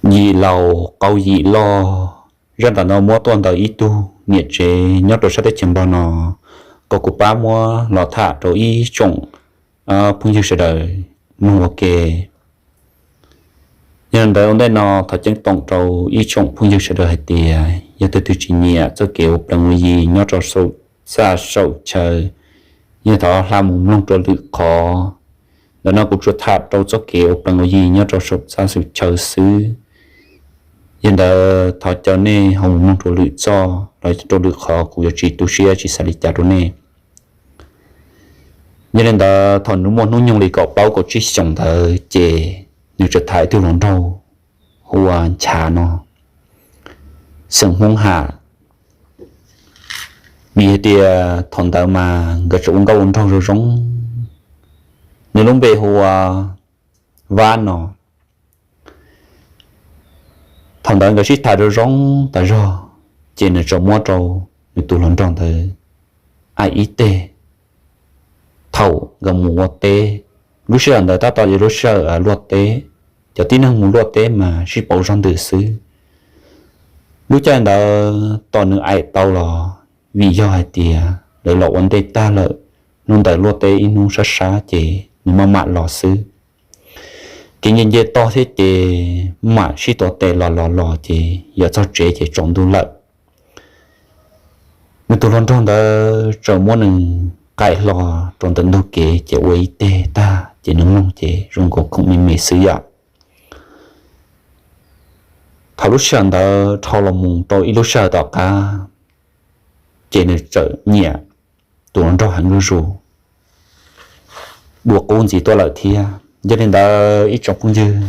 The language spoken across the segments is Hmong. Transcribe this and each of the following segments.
Yim laus qau yim loj. Zaj ntawm no muab tuaj ntawm ib tug niam tsev nyob rau sab teb chaws Nplog no kom kuv pab muab los tham rau ib tsoom phooj ywg sawv daws mloog ua ke. Yog li ntawd ua ntej no thov ceeb toom rau ib tsoom phooj ywg sawv daws hais tias yog tus twg tsis nyiam txoj kev ua plees ua yi nyob rau saum txaj saum chaw, yog thov hla mus mloog rau lwm qhov. Ntawm no kuv tsuas tham rau txoj kev ua plees ua yi nyob rau saum txaj saum chaw xwb. Yog li ntawd thov caw nej ho mus mloog rau lwm txoj los rau lwm qhov, kuv yuav tsis tu siab tsis xav li cas rau nej. Yog li ntawd thaum nws muaj hnub nyoog li kaum plaub kaum tsib xyoos ntawd ces nws txawm tham ib tug hluas nraug hu ua Nchav no, xeem Hmoob Ham. Vim hais tias thaum ntawd mas nkawd tseem ua nkauj ua nraug zoo zoo. Nws lub npe hu ua Vab no. Thaum ntawd nkawd sib tham zoo zoo tas zog, ces nws txawm muab rau nws tus hluas nraug ntawd aim ib teg. Thaum nkawd mus ua teb, lub sij hawm ntawd tab tom yog lub sij hawm luaj teb, cov tib neeg mus luaj teb mas sib pauv zog ntws xwb. Lub caij ntawd tos nws aim tau los, vim yog hais tias lawv los ua ntej tag lawm, hnub ntawd luaj teb ib hnub sab sab ces nws maj mam los xwb. Kev nce nce tog thiab ces mam sib tuav tes los los los ces yuav txog tsev ces tsaus ntuj lawm. Nws tus hluas nraug ntawd txawm muab nws qaim hlo rau ntawm ntug kev ces ua ib teg tag ces nws mloog ces zoo nkaus khoom me me xwb yom. Thaum lub sij hawm ntawd dhau los mus rau ib lub sij hawm tom qab, ces nws txawm nyiam tus hluas nraug heev zuj zus, dua qub ntxiv tuaj lawm thiab. Yog li ntawd ib tsoom phooj ywg,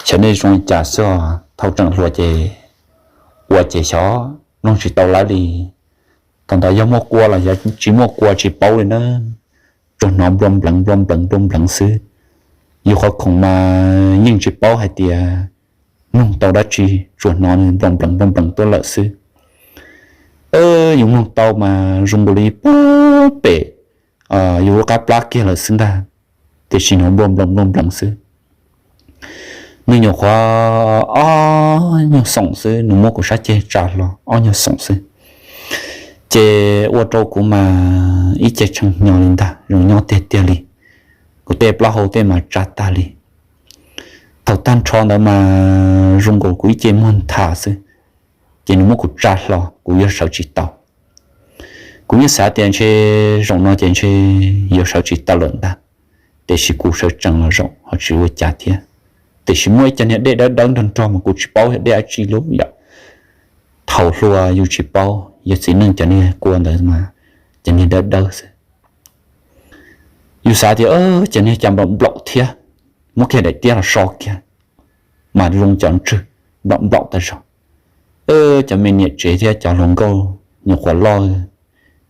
xyov nej zoo li cas xwb os, thaum tseem hluas ces ua ces xyov mloog tsis tau lawv li. Thaum ntawd yog muaj kua los yog tsis muaj kua tsis paub li na, tsuas hnov nplua npleev nplua npleev nplua npleev xwb. Yus qhov khoom mas yeej tsis paub hais tias mloog tau dab tsi, tsuas hnov nplua npleev nplua npleev tuaj lawm xwb. Yus mloog tau mas zoo nkaus li puag pem yus lub qab plab kiag lawm xwb ntag, tiam sis hnov nplua npleev nplua npleev xwb. Nws nyuam qhuav ob nyuag xoom xwb, nws muab kuv sab ceg tsa hlo ob nyuag xoom xwb, ces ua rau kuv mas ib ce tshee hnyo li ntag, zoo nyob tiag tiag li. Kuv tej plaub hau tej mas tsa tag li. Thaum tag nrho ntawd mas zoo nkaus kuv ib ce muag nthav xwb, ces nws muab kuv tsa hlo kuv yuav sawv tsis tau. Kuv yeej xav tias ntshe zaum no ces ntshe yuav sawv tsis tau lawm ntag, tiam sis kuv sawv tsees los zaum ho tsis ua cas thiab. Tiam sis muaj ib cov niag dej dawb dawb nrog nrog mas kuv tsis paub yog dej dab tsi lub yom. Thaum hluas yus tsis paub, yog txiv neej cov niag kua ntawd mas cov niag dawb dawb xwb. Yus xav tias cov niag cas nplaum nplaum thiab, muab kiag daim tiab los so kiag mas zoo cov ntswg nplaum nplaum tas zog. Cov me niam tsev thiab cov hluas nkauj nyuam qhuav loj,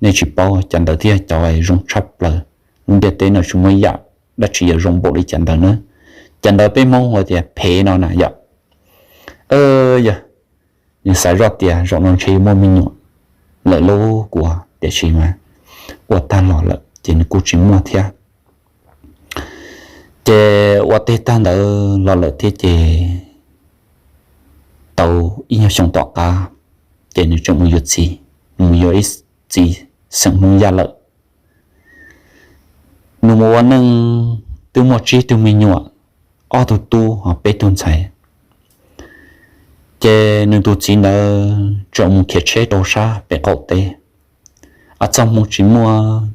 nej tsis paub, cov ntawd thiaj cov zoo tshaj plaws. Lub ntiaj teb no tsis muaj yam dab tsi yuav zoo npaum li cov ntawd na. Cov ntawd peb Hmoob hu tias phem no na yom. Yog nws xav zoj tias zaum no ntshe yuav muaj me nyuam lawm lauj kuv, tiam sis mas ua tag los lawm ces nws kuj tsis muaj thiab. Ces ua teg tag ntawd los lawm thiab ces tau ib nyuag xyoo tom qab, ces nws tseem mus yuav txiv, nws mus yuav ib txiv xeem Hmoob Yaj lawm. Nws mus ua neej twb muaj tsib tug me nyuam, ob tug tub ho peb tug ntxhais. Ces nws tus txiv ntawd tseem mus khiav tsheb rau sab pem qaum teb. Ob txoj hmoo tsis muaj,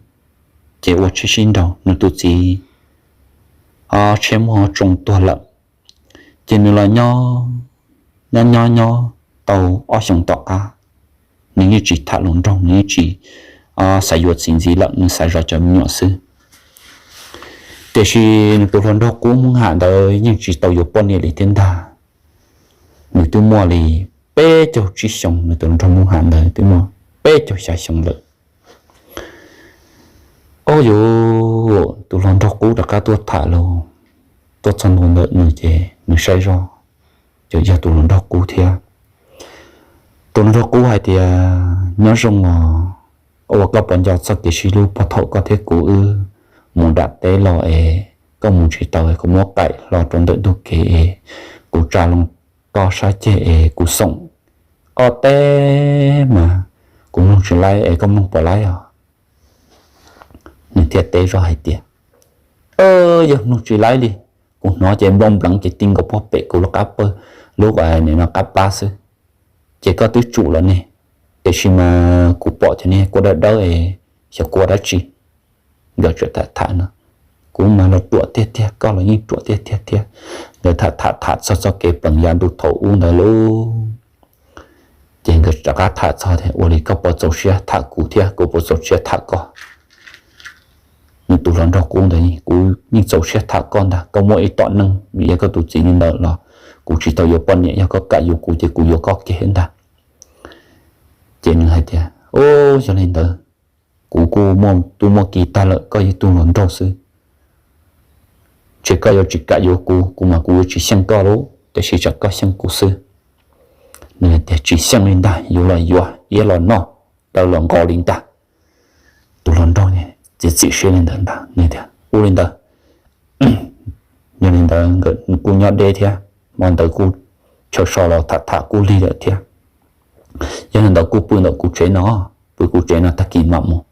ces ua tsheb sib nraus, nws tus txiv tsheb muaj tsoo tuag lawm. Ces nws los nyob, nyob nyob nyob tau ob xyoos tom qab, nws yeej tsis tham hluas nraug, nws yeej tsis xav yuav txiv ntxiv lawm, nws xav zov cov me nyuam xwb. Tiam sis nws tus hluas nraug qub Hmoob Ham ntawd yeej tsis tau yuav poj niam li thiab ntag. Nws twb muaj li peb caug tsib xyoos, nws tus hluas nraug Hmoob Ham ntawd twb muaj peb caug xya xyoo lawm. Au yus, tus hluas nraug qub rov qab tuaj tham los, tuaj txog ntua ntawm nws ces nws saib zoj, ces yog tus hluas nraug qub thiab. Tus hluas nraug qub hais tias, nyob zoo os, ua koj puas nco txoj kev sib hlub puag thaum koj thiab kuv wb mus nram teb los es koj mus tsis tau es kuv muab qaim hlo rau ntawm ntug kev es kuv tsa loo koj sab ceg es kuv xoom ob teg mas kuv mloog tsis laib es koj mloog puas laib os? Nws thiaj teb zoj hais tias, yog mloog tsis laib li, kuv hnov ces nplooj npleev ces ti nkaus puag pem kuv lub qab pawg, lub qab pab xwb. Ces koj twb tsum lawm ne, tiam sis mas kuv pom cov niag kua dawb dawb es xyov kua dab tsi. Nkawd tseem tham tham no, kuv mas los ruam tiag tiag, koj los yeej ruam tiag tiag thiab. Nkawd tham tham tham txog txoj kev plees yav ntuj thaum ub ntawd lauj. Ces nkawd rov qab tham txog tias, ua li koj puas txaus siab tham kuv thiab kuv puas txaus siab tham koj? Nws tus hluas nraug qub ntawd, kuv yeej txaus siab tham koj ntag, koj muaj ib tom neej vim yog koj tus txiv li ntawd los kuv tsis tau yuav poj niam, yog koj kam yuav kuv ces kuv yuav koj kiag ntag. Ces nws hais tias, yog li ntawd, kuv kuj muaj tub muaj ki tag lawm, koj yog tus hluas nraug xwb, ces koj yuav tsis kam yuav kuv, kuv mas kuv yuav tsis xyeej koj lauj, tiam sis tsam koj xyeej kuv xwb. Nws tias, tsis xyeej li ntag, yuav los yuav, iab los noj, daw los nqos li ntag. Tus hluas nraug txiav txim siab li ntawd ntag, nws tias, ua li ntawd. Yog li ntawd nkawd kuj nyob deb thiab, hmo ntawd kuj chaw so los tham tham kuj lig lawm thiab. Yog li ntawd kuj pw ntawm kuv tsev no, pw kuv tsev no tag kis mam mus.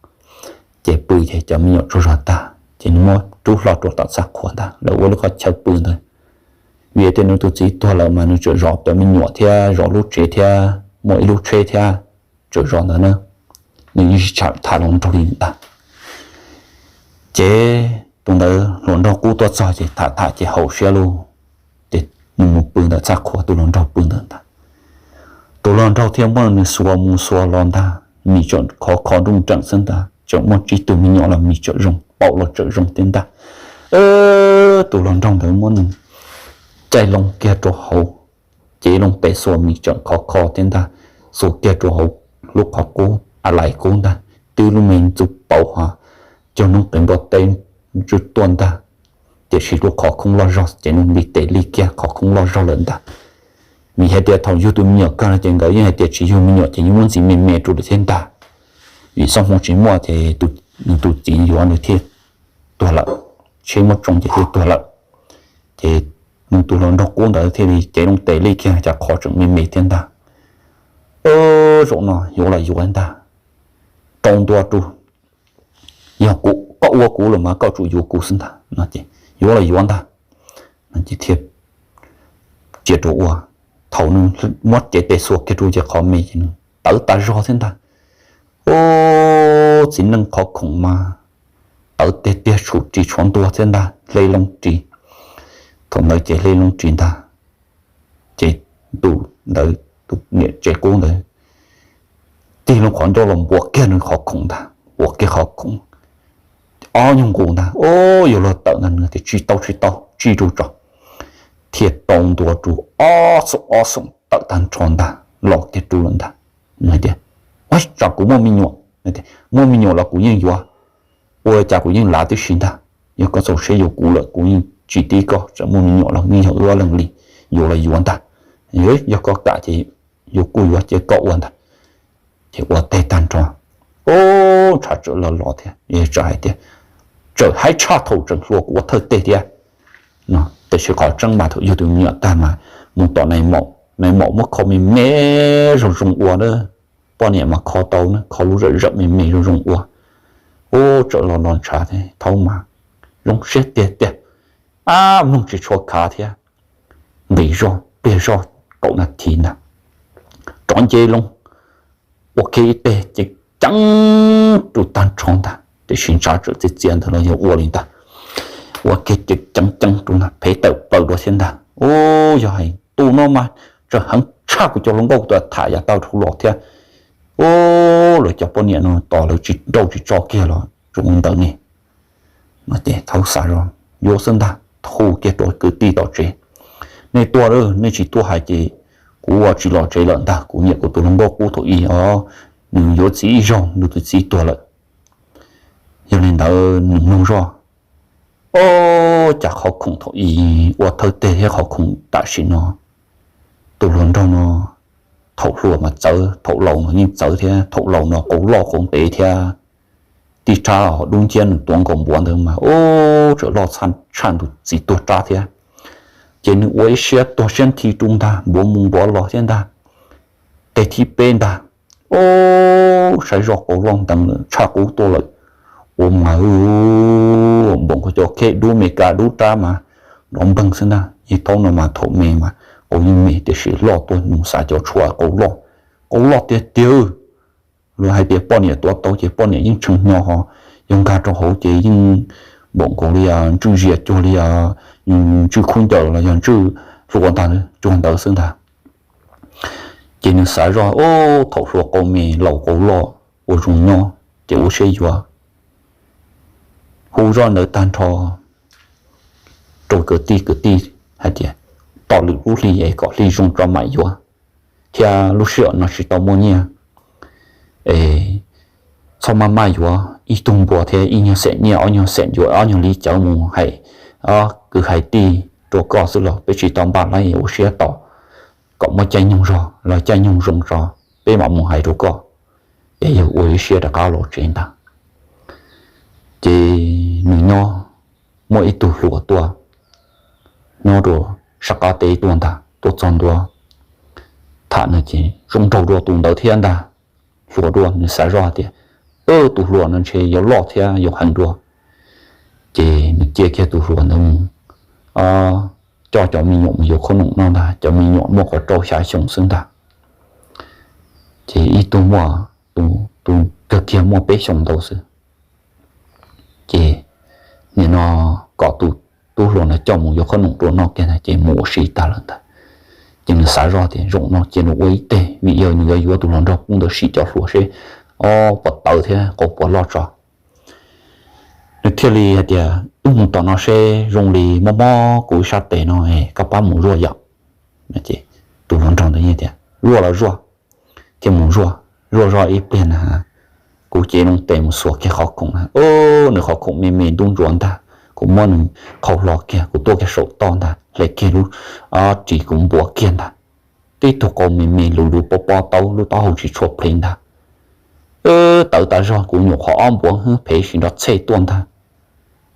Ces pw ces cov me nyuam tsaug zog tag ces nws muab rub hlo rau tom txaj qhua ntag, lawv ua lub qhov chaw pw ntawd. Vim tias nws tus txiv tuag lawm mas nws tseem zov cov me nyuam thiab zov lub tsev thiab muaj ib lub tsheb thiab, tseem zov ntawd na, nws yeej tsis tshua tham hluas nraug li ntag. Ces tus ntawd hluas nraug qub tuaj txog ces tham tham ces haum siab lauj, ces nws mus pw ntawm txaj qhua, tus hluas nraug pw ntawd ntag. Tus hluas nraug thiaj muab nws xuas mus xuas los ntag, mis tseem khov kho nruj nreem xwb ntag, tseem muaj tsib tug me nyuam los mis tseem zoo, paum los tseem zoo thiab ntag. Tus hluas nraug ntawd muab nws caij loo kiag rau hauv, ces loo pes xuas mis tseem khov kho thiab ntag, xuas kiag rau hauv lub qhov qub a lais qub ntag, twb lub me ntxuv pauv ho, cog hnub qees npua teb ntswj tuaj ntag. Tiam sis lub qhov khoob loj zog ces nws li tes li kiag qhov khoob loj zog lawm ntag. Vim hais tias thaum yug tus me nyuam kawg no ces nkawd yeej hais tias tsis yug me nyuam ces yeej muab ntxiv me me rau lawm thiab ntag. Vim txoj hmoo tsis muaj ces nws tus txiv yuav nws thiaj tuag lawm, tsheb muab tsoo ces thiaj tuag lawm. Ces nws tus hluas nraug qub ntawd thiaj li cev loo tes li kiag cas qhov tseem me me thiab ntag. Zaum no yuav los yuav ntag, rau ntua rau, yog koj ua kuv lawm mas koj tsum yuav kuv xwb ntag no ces yuav los yuav ntag. Ces thiaj cia rau ua, thaum nws muab cev tes xuas kiag rau ces qhov me ces nws tawv tas zog thiab ntag. Ub, txiv neej qhov khoom mas tawv tiag tiag, tshum ris tshuav ntua thiab ntag, hle loo ris. Thaum ntawd ces hle loo ris ntag, ces tus ntawd, tus niam tsev qub ntawd tig loo qhov ncauj los npuas kiag nws qhov khoom ntag, npuas kiag qhov khoom ob nyuag nqus ntag, ub, yuav luag tawm ntag, nws tias tsis tau tsis tau, tsij rau tso. Thiaj rau ntua rau ob xoom ob xoom tawm tag nrho ntag, los kiag rau lawm ntag. Nws hais tias, ua cas kuv muaj me nyuam, muaj me nyuam los kuv yeej yuav, ua cas kuv yeej lav tib si ntag. Yog koj txaus siab yuav kuv lawm kuv yeej tsis tib koj, txawm muaj me nyuam los yeej yog wb ob leeg li, yuav los yuav ntag. Yog koj kam ces yuav kuj yuav, cia koj ua ntag. Ces ua teg tag nrho, ub, ntshav txawm los los thiab, txawm hais tias, txawm haib tshaj thaum tseem hluas kuv ua thawj teg thiab no. Tiam sis qhov tseeb mas thaum yug tus me nyuam tag mas mus tom nais maum, nais maum muab kho me me zoo zoo ua na, poj niam mas kho tau na, kho lub zawm zawm me me zoo zoo ua. Ub, txawm los los ntshav thiab, thaum ub mas zoo siab tiag tiag, ab, mloog tsis tshua khav thiab, nqis zog pliag zog kaum nas this ntag, rov nce loo, ua kiag ib teg ces ceev rau tag nrho ntag, tiam sis ntshav txawm txias txias ntawd los yog ua li ntag, ua kiag ces ceev ceev rau ntag, phev tawm plaws dua thiab ntag. Ub, yog hais tus no mas tseem heev tshaj kuv cov hluas nkauj kuv tham yav tag dhau los thiab. Ub, lawv cov poj niam no tos lawv tsis nrauj tsis tso kiag los zoo li ntawd ne. Thaum xav zog yuav xwb ntag, hu kiag rau kwv tij tom tsev, nej tuaj lawm, nej tsis tuaj hais ces kuv ua tsis los tsev lawm ntag, kuv nyiam kuv tus hluas nkauj qub thaum ub os, nws yuav txiv ib zaug, nws tus txiv tuag lawm. Yog li ntawd nws mloog zoj, ob, cas qhov khoom thaum ub ua thawj teg thiab qhov khoom tam sim no, tus hluas nraug no thaum hluas mas txawv, thaum laus no yeej txawv thiab, thaum laus no qau loj qau ntev thiab, tib rab ho dub nciab nws tuav nkaus npuav ntawd mas ub, txawm loj tshaj nws txiv tuag rab thiab. Ces nws ua ib siab tuag siab nthi rau ntag, npuav mus npuav los thiab ntag. Teg thib peb ntag, o, saib zoj qau loj nteev lawm, tshaj qub tuaj lawm. Ua mas npaum nkaus cov kheb dub Meskas dub rab mas nrov npeeg xwb ntag. Yawg thaum no mas thaum me mas qau yeej me tiam sis loj tuaj nws xav cov tshuav qau loj, qau loj tiag tiag. Luag hais tias poj niam tuav tau ces poj niam yeej tshee hnyo ho, yog nkag rau hauv ces yeej npaum nkaus li ntswj zias cuag li ntswj khub ncaws los yog ntswj hlua ntag, cuag ntawd xwb ntag. Ces nws xav zoj, o, thaum hluas qau me, laus qau loj, ua zoo nyob ces ua siab yuav hu zoj ntawd tag nrho rau kwv tij, kwv tij hais tias tos lwm lub hli es kom hli zoo tso mam yuav, thiab lub sij hawm no tsis tau muaj nyiaj es txhob maj maj yuav, ib tug npua thiab ib nyuag xees nyiaj, ob nyuag xees ncuav, ob nyuag li cawv mus hais kwv hais tij rau koj xwb los peb tsis tau npaj laib, ua siab tos kom muaj caij nyoog zog los caij nyoog zoo tso peb mam mus hais rau koj. Ces yawg ua ib siab rov qab los tsev ntag. Ces nws nyob, muaj ib tug hluas tuaj nyob rau sab qab teb tuaj ntag, tuaj txog ntua tham no ces zoo nraug dua tus ntawd thiab ntag. Hluas dua, nws xav zoj tias, tus hluas no ntshe yuav loj thiab yuav heev dua. Ces nws cia kiag tus hluas ntawd mus coj cov me nyuam mus yuav qhob noom noj ntag. Cov me nyuam muaj qhov rau xya xyoo xwb ntag, ces ib tug muaj, tus kawg kiag muaj peb xyoo ntau xwb. Ces nim no kom tus tub hluas no coj mus yuav qhob noom rau noj kiag ntag, ces mus ua si tag lawm ntag. Ces nws xav zoj tias zaum no cia nws ua ib teg, vim yog nws yuav yuav tus hluas nraug qub ntawd sim cov hluas seb ob puas tawv thiab qau puas loj tso. Nws thiaj li hais tias, wb mus tom no seb zoo li mob mob kuv ib sab tes no, koj pab mus zuaj yom. Tus hluas nraug ntawd tias, zuaj los zuaj. Thiaj mus zuaj, zuaj zoj ib pliag na, kuv cev loo tes mus xuas kiag qhov khoom na, nws qhov khoom me me ntub ntsuav ntag. Kuv muab nws qhau hlo kiag, kuv tuaj kiag saum toj ntag, hle kiag lub ris kuv npuav kiag ntag. Tib tug qau me me luv luv pob pob taub, lub taub hau tsis tshua plhev ntag. Tawv tas zog, kuv nyuam qhuav ob npuav hwb phem sim nrov txhej tuaj ntag.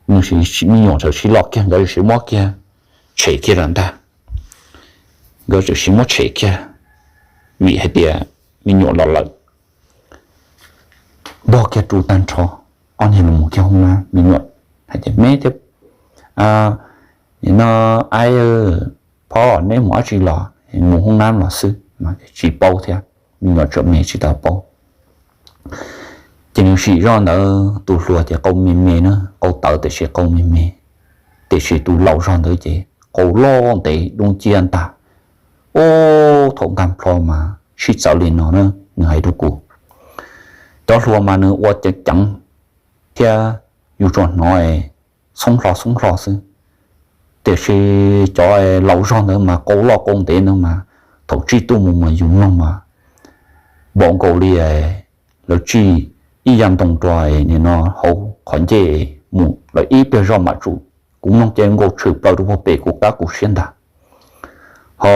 Nws, me nyuam txawm sib loj kiag, nkawd txawm sib muab kiag tshem kiag lawm ntag. Nkawd txawm sib muab tshem kiag, vim hais tias me nyuam los lawm. Npog kiag ru tag nrho, ob niag los mus kiag hoob nab, me nyuam hais tias, me thiab, nim no aib, phob neb mus dab tsi los? Mus hoob nab los xwb. Tsis paub thiab, me nyuam tseem me tsis tau paub. Ces nws sim zoj ntawd, tus hluas ces qau me me na, qau tawv tiam sis qau me me, tiam sis tus laus zog ntawd ces qau loj ntev dub nciab ntag. Ub, thaum nkag plho mas sib txawv li no na, nws hais rau kuv. Cov hluas mas nws ua ceev ceev thiab yus tsuas hnov txhoob hlo txhoob hlo xwb, tiam sis cov laus zog ntawd mas qau loj qau ntev ntawd mas thaum tsij tuaj mus mas yus mloog mas npaum nkaus li lawv tsij ib yav ntoo rau nim no hauv qhov ncej mus lawm ib pliag zoj mam tsum. Kuv mloog ces nkaus tshwm plaws rau puag pem kuv qab kuv siab ntag. Ho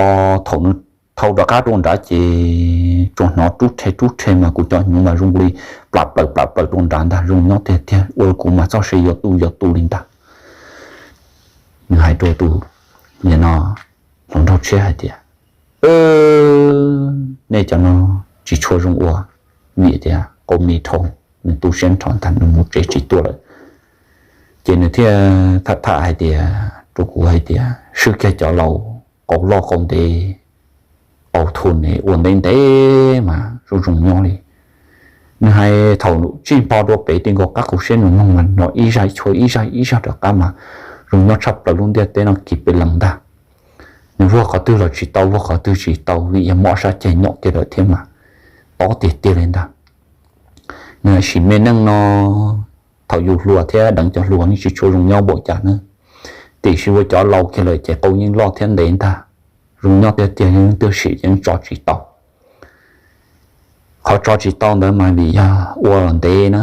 thaum nws thau rov qab rau nrad ces tsuas hnov rub rhe rub rhe mas kuv cov hnyuv mas zoo li plam plaws plam plaws rau nrad ntag, zoo nyob tiag tiag, ua rau kuv mas txoj sia yuav tu yuav tu li ntag. Nws hais rau tus, nim no, hluas nraug tshiab hais tias, nej cov no tsis tshua zoo ua, vim tias qau me dhau, nws tu siab nrho ntag, nws mus tsev tsis tuaj lawm. Ces nws thiaj tham tham hais tias, rau kuv hais tias swb kiag cov laus qau loj qau ntev, qau thu ne ua ntev ntev mas zoo zoo nyob li. Nws hais thaum tsij npog dua pem ti nkaus qab qau siab nws mloog mas hnov ib zaj ib zaj ib zaj rov qab mas zoo nyob tshaj plaws lub ntiaj teb no kiag pes lees ntag. Nws vuag qhov twg los tsis tau, vuag qhov twg tsis tau vim yog muaj ob sab ceg nyom kiag lawm thiab mas tob tiag tiag li ntag. Nws sim me neej no, thaum yus hluas thiab deev cov hluas yeej tsis tshua zoo nyob npaum cas na, tiam sis ua cov laus kiag lawm ces qau yeej loj thiab ntev ntag. Zoo nyob tiag tiag, yeej twb sim yeej tso tsis tau. Qhov tso tsis tau ntawd mas vim yog ua los ntev na,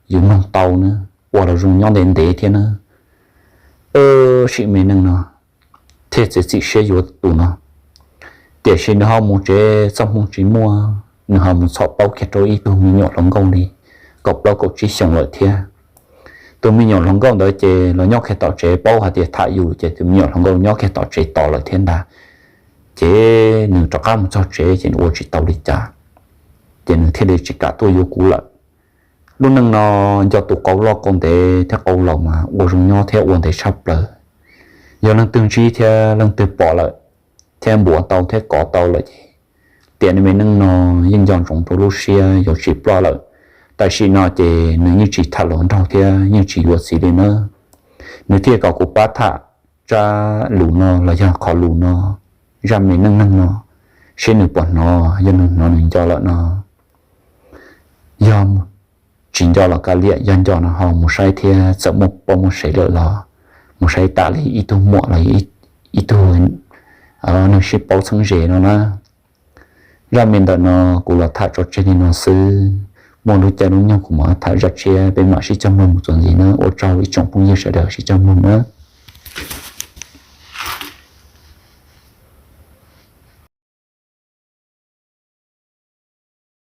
yus mloog tau na, ua los zoo nyob ntev ntev thiab na. Sim me neej no thiaj txiav txim siab yuav tus no. Tiam sis nws ho mus tsev txoj hmoo tsis muaj, nws ho mus txhom plaub kiag rau ib tug me nyuam hluas nkauj li kaum plaub kaum tsib xyoos lawm thiab. tus me nyuam hluas nkauj ntawd ces los nyob kiag tom tsev, paub hais tias tham yus ces tus me nyuam hluas nkauj nyob kiag tom tsev tos lawm thiab ntag. Ces nws rov qab mus txog tsev ces nws ua tsis tau li cas, ces nws thiaj li tsis kam tuaj yuav kuv lawm. Lub neej no nco tus qau loj qau ntev thiab qau laus mas ua zoo nyob thiab ua ntev tshaj plaws. Yog leej twg ntsib thiab leej twg pom lawm thiab npuav tau thiab kov tau lawm ces tiam me neej no yeej nco ntsoov rau lub siab yuav tsis ploj lawm. Tam sim no ces nws yeej tsis tham hluas nraug thiab yeej tsis yuav txiv li nawb. Nws thiaj kom kuv pab tham tsab lus no los yog qhov lus no, zaj me neej neeg no, seb nws puas hnov. Yog nws hnov nws nco lawm no, yog tsis nco los kav liam, yog nco no ho mus saib thiab, txawm muaj poj muaj sev lawm los mus saib tas li ib tug muam los ib tug neeg sib paub txheeb ze no na. Zaj me ntawm no kuv los tham tso tseg li no xwb, muaj lub caij lub nyoog kuv mam tham zaj tshiab, peb mam sib cog mloog mus txuas ntxiv na. Ua tsaug ib tsoom phooj ywg sawv daws sib cog mloog na.